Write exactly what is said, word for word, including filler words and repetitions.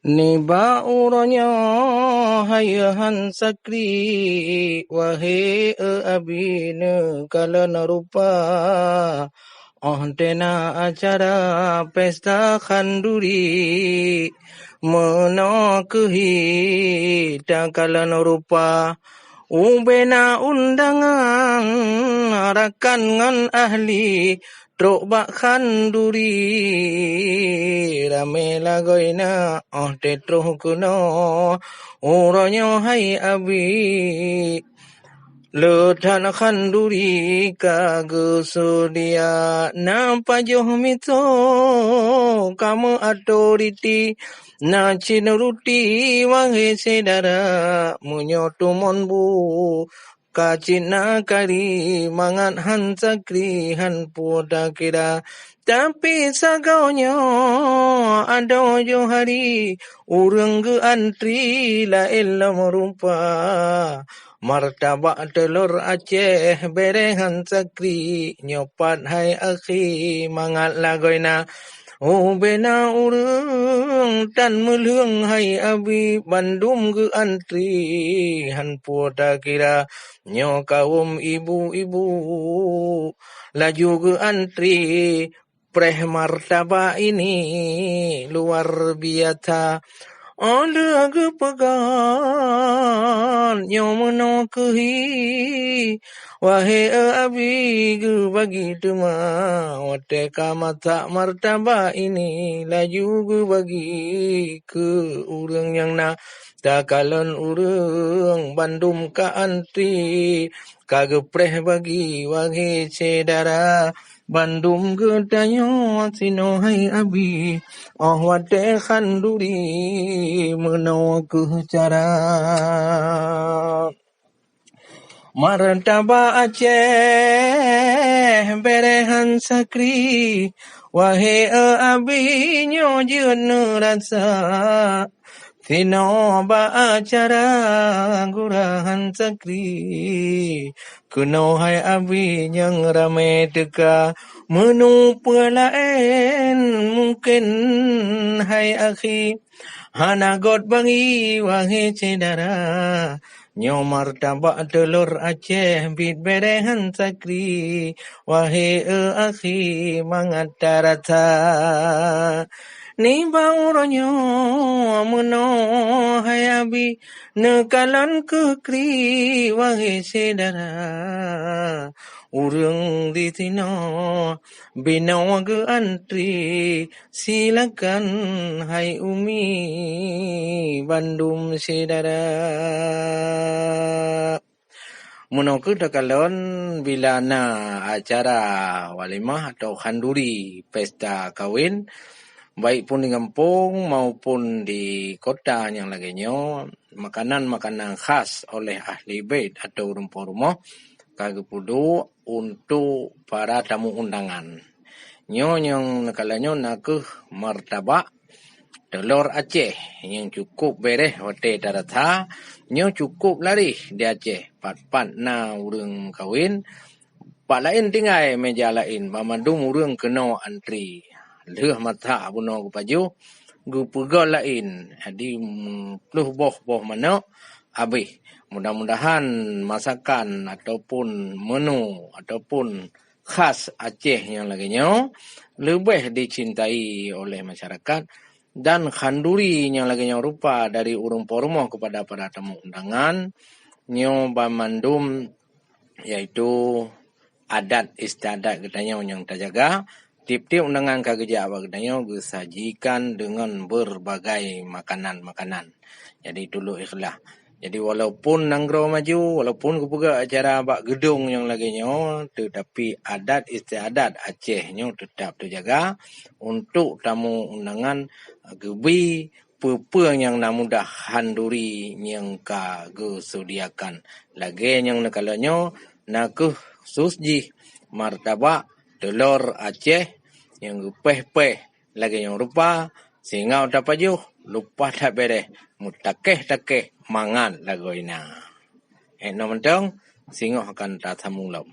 Nibak uroe nyoe hai Han Sakri, wahé e abi neukalon rupa. Óh tena acara pesta khanduri, meunoe keuhi takalon rupa. Ubena undangan rakan ngon ahli, trok bak khanduri ramé lagoina. Óh teutroh keunoe uroe nyoe hai abi, le that khanduri ka geuseudia. Na pajoh miso ka meu atoriti, na cit ruti wahé syedara, meunyoe tumon bu ka cit na kari, mangat Han Sakri han peue takira. Tapi sagoe nyoe adoe johari, ureuëng geuantri laén lom rupa. Martabak teulor Aceh béreh Han Sakri, nyoe pat hai akhi mangat lagoina. Ubena ureuëng tan meulheueng hai abi, bandum geuantri han peue takira. Nyoe kawöm ibu-ibu laju geuantri, preh martabak ini luar biasa. Óh lheueh geupeugah nyoe meunoe keuhi, wahé e abi geubagi teuma. Watée ka masak martabak ini laju geubagi keu ureuëng nyang na takalon ureuëng bandum ka antri, ka geupreh bagi wahé syedara. Bandum geutanyoe sinoe hai abi, óh watée khanduri meunoe keuh cara. Martabak Aceh béreh Han Sakri, wahé e abi nyoe jeuet neurasa. Sinoe bak acara gura Han Sakri, keunoe hai abi nyang ramé teuka. Meunyoe peue laén mungken hai akhi, hana göt bangi wahé syedara. Nyoe martabak teulor Aceh biet béreh Han Sakri, wahé e akhi mangat tarasa. Nibak uroe nyoe meunoe hai abi, neukalon keuh kri wahé syedara. Ureuëng disinoe binoe geuantri, silakan hai umi bandum syedara. Meunoe keuh takalon bila na acara walimah atau khanduri pesta kawén, baik pun di gampông maupun di kota nyang lagée nyoe, makanan-makanan khas oleh ahli bait atau ureuëng po rumoh ka geupeuduek untuk para tamu undangan. Nyoe nyang neukalon nyoe na keuh martabak teulor Aceh nyang cukup béreh watée tarasa. Nyoe cukup laréh di Aceh, pat-pat na ureuëng meukawen, pat laén tinggai meja laén, banmandum ureuëng keunoe antri. Lheueh masak bunoe geupajoh, geupeugöt laén, jadi, ploh boh, boh manök habéh. Mudah-mudahan masakan ataupun menu ataupun khas Aceh nyang lagée nyoe leubeh dicintai oleh masyarakat, dan khanduri nyang lagée nyoe rupa dari ureuëng po rumoh keupada para tamu undangan nyoe banmandum, yaitu adat istiadat geutanyoe nyang tajaga. Tieb-tieb undangan ka geujak bak geutanyoe geusajikan deungon beureubagai makanan-makanan. Jadi tulok ikhlas. Jadi walaupun nanggroe maju, walaupun geupeugah acara bak geudong nyang lagée nyoe, teutapi adat istiadat Aceh nyoe teutap teujaga untuk tamu undangan geubi peue-peue nyang na mudah khanduri nyang ka geuseudiakan. Lagée nyang neukalon nyoe na keuh khusos jih martabak, teulor Aceh nyang geupéh-péh lagée nyoe rupa, singoh tapajoh, leupah that béreh, meutakeh-takeh mangat lagoe na. Éh, nyoe mantong, singoh akan tasambong lom.